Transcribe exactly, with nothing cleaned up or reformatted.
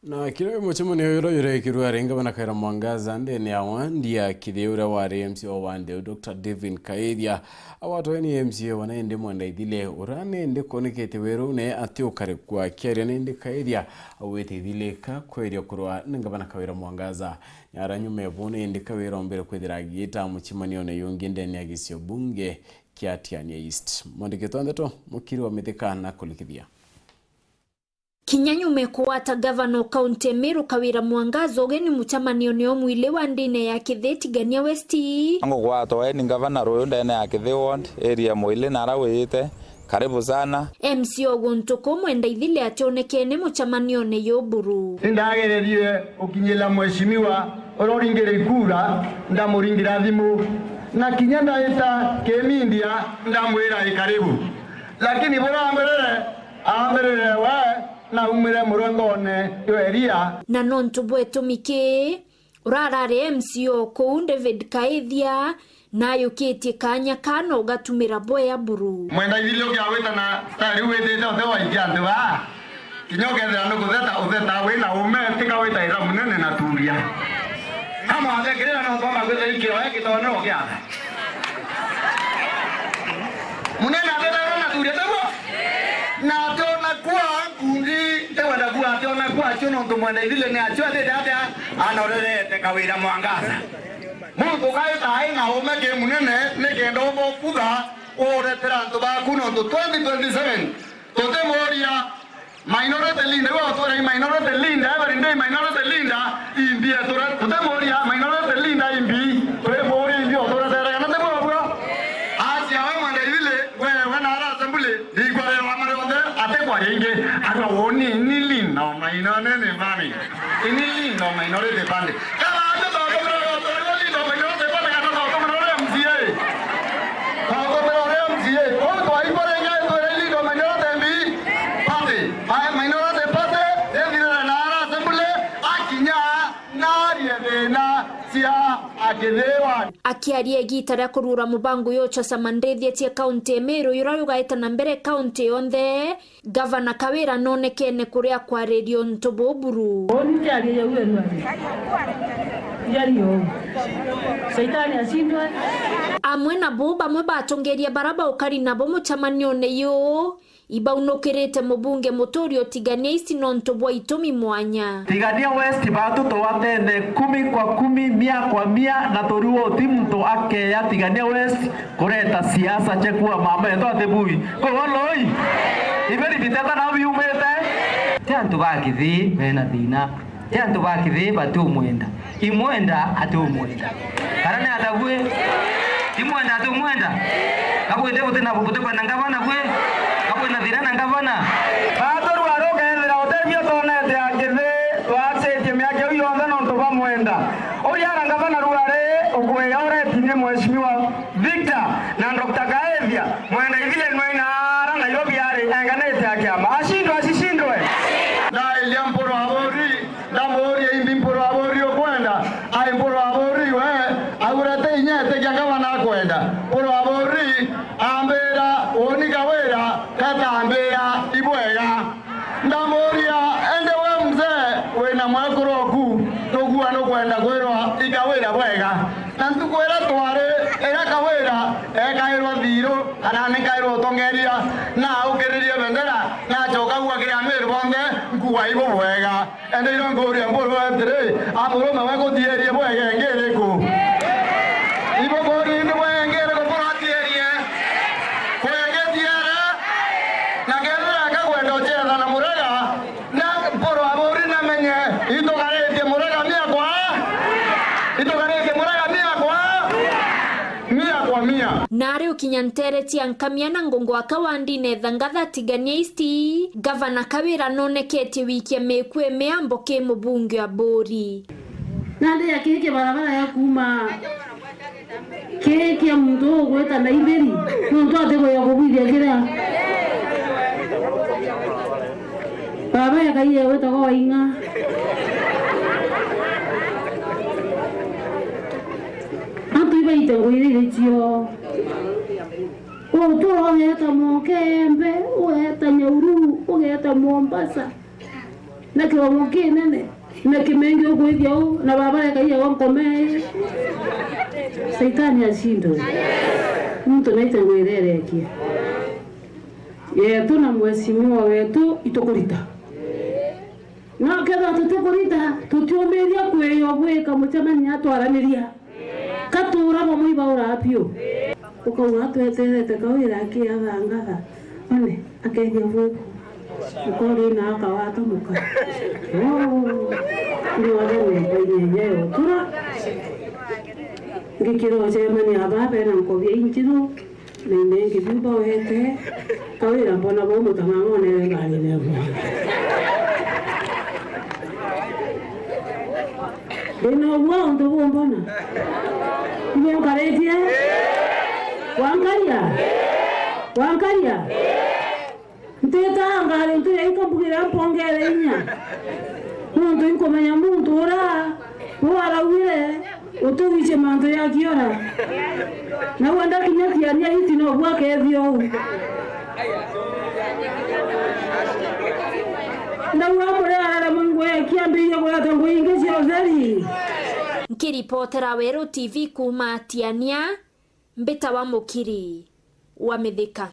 Na kiri mucemanio uria urekirwe ari ngavana Kawira Mwangaza ndene ya wandi ya Kithii, uria wari M C A wa wandi uyu, Doctor David Kaithia, agwatwe ni M C A wa nandi Mwenda Ithile, uria nandi kwonekete werune ati ukarikwa akiaria nandi Kaithia augite Ithile ka kweria kurwa ni ngavana Kawira Mwangaza. Nyara nyuma ya buu nandi Kawira ombire kwithira agiita mucemanione jungi ndene ya gicio bunge kia Tigania East. Mwandiki wa ndeto Mukiri wa Mithika na kulikithia. Kinya nyuma ya kugwata ngavana o kaunti ya Meru Kawira Mwangaza ugeni mucemanione o mwili wa ndine ya Kithii Tigania West. Ngugwatwa ni ngavana ruyu ndene ya Kithii ward, area mwili nara wiyite karibu sana. M C A o guntu kuu Mwenda Ithile ationekene mucemanione juu buru. Nindagererie gukinyira mheshimiwa uria uringire ikura, ndamuringira thimu, na kinya ndaita kimindia ndamwira i karibu. Lakini buria ambirire, ambirire we na aumire murengone jwa iria. Na nontu bwa itumi kii, urarari M C A o kuu David Kaithia nayukitie kaanya kaa na ugatumira bwea buru. Mwenda Ithile ukiagwita na style withite ute waikia antu baa. Kinya ukethira nukutheta, uthetaa wi na ume, tika wita ira munene na turia. Amwathe kirira no twamba gwita ikiro e kitonero kiatha. Munene athetairwe na turia, tiguo? Na ationa kwa nkundi, ntikwenda kuga ationa kwa cio, nontu Mwenda Ithile ni acio athete atia anorerete Kawira Mwangaza. Muntu kaita ai na ume ki munene, nikenda umba ukutha uretera antu baku, nontu twenty twenty-seven tutimuria minority leader, we utwira i minority leader, every day minority leader, imbi etura, tutimuria minority leader imbi, twimuria imbi uturetere, kana ti bwobwo? Acia we Mwenda Ithile, we, we na ara assembly, ndigwa wira wa mari onthe, atikwaria ingi, arua woni, ni leader, minority ni mami. Ini leader minority party. Kana aje twatumira uria uria leader minority party kana twatumira uria M C A? Twatumira uria M C A. Uu twaigua ringi twire leader minority M P party. Ai, minority party, ithirire na ara assembly, akinya na arie thina cia akithiwa. Akiaria igita ria kurura mubango uyu Charles Mandithia cia kaunti ya Meru, uria ugaita na mbere kaunti yonthe, Gavana Kawira nonekene kuria kwariria untu buburu. Uni kiaria jau eruari. Njari yo. Shaitani ashindwe. Amwe na buu, bamwe batongeria bara baukari nabo mucemanione juu, ibaunukirite mubunge Muturi o Tigania East nontu bwa itumi mwanya. Tigania West batu twatene kumi kwa kumi, mia kwa mia, na turiu uti muntu akeya Tigania West kureta siasa cia kuua mama yetu ati bui. Kwou loi? Iberi biteta nao biumite? Ti antu ba Kithii bena thina. Ti antu ba Kithii batiumwenda. Imwenda atiumwenda. Kana ni ata bui? Imwenda atiumwenda? Kabwite buti na buti kwenda ngavana bui? Kabwina thina na ngavana? Batu ruari ukethira utethio twonete a Kithii, twacitie miaka iu yonthe nontu bamwenda. Uria ara ngavana ruari ukwega uretini Mheshimiwa Victor na Doctor Kaethia, Mwenda Ithile nwe na ara Nairobi ari enganite a kiama. Ashindwe, ashishindwe. Ndairia Mpuru Aburi, ndamuuria imbi Mpuru Aburi ukwenda? Ai Mpuru Aburi we, augurete inya etikia ngavana akwenda. Mpuru Aburi ambira, uni Kawira, katambira ibwega. Ndamuuria, indi we mzee, wina mwekuru oku, nugua nukwenda kwirwa i Kawira bwega? Na ntuku iria twari, iria Kawira ekairwa thiru, kana nikairwa utongeria, na aukiririe bendera, na acoka augua kiri Amiru bonthe, nkuga ibu bwega. Indi irio nguuria Mpuru atiri, a murume we gutierie bwega ingi iriku? Ibu nguuria indi bwega ingi iriku Mpuru atierie? Kwingi tiere, na kethira akakwenda ucetha na Murega, na Mpuru Aburi namenye, itukaritie Murega mia kwa, itukaritie Murega mia kwa mia kwa mia. Nari ukinya ntere cia Nkamia na Ngungu aka wandine Thangatha Tigania East, Gavana Kawira noneketie wikia miku e miambo ki mubunge wa Buri. Nandi ya kii kibarabara ya kuuma kii kia muntu ugwita Naithiri, nontu atikwija kubwithia kiria. Baba ya Ngai egwitagwa Waing'a. Antu ibaite ngui iria iri cio. Utura ugeeta Mokembe, ugeeta Nyahururu, ugeeta Mombasa. Na kiromo kinene, na kimengi ukwithia uu, na baba reka iya wa nkome. Saitani acindwe. Muntu naite ngwirerekia. Yetu na mheshimiwa wetu itukurita. No kethira tutikurita, tutiumiria kwiyobwika mucemanio atwaraniria. Katuura bamwe ibauraa biu. Ukauga atweterete kau ira akiathangatha. One, akethia buku. Ukori na akawata muka. Oh. Ni wathani kwa nyenye yo. Tura. Ngikira ucemania aba bena nkobia injiru. Na inengi biu bawete, kawira mbona bau mutang'ang'onere ngari nebu. Ndina ugua untu bumbona. Ibunkaritie? Wankaria? Wankaria? Ntitaa ngari ntu yaika mbugira mpongere inya. Nontu inkumenya muntu ura, ura araugire, Utuwicie mantu ya kiora. Na wenda kinya kiania iti no bwa kethio u. Ndauga muri arara mungu ya kiambiria kureta ngui ingi cia utheri. Nkiripotera Weru T V kuuma Tiania, mbitawa Mukiri wa Mithika.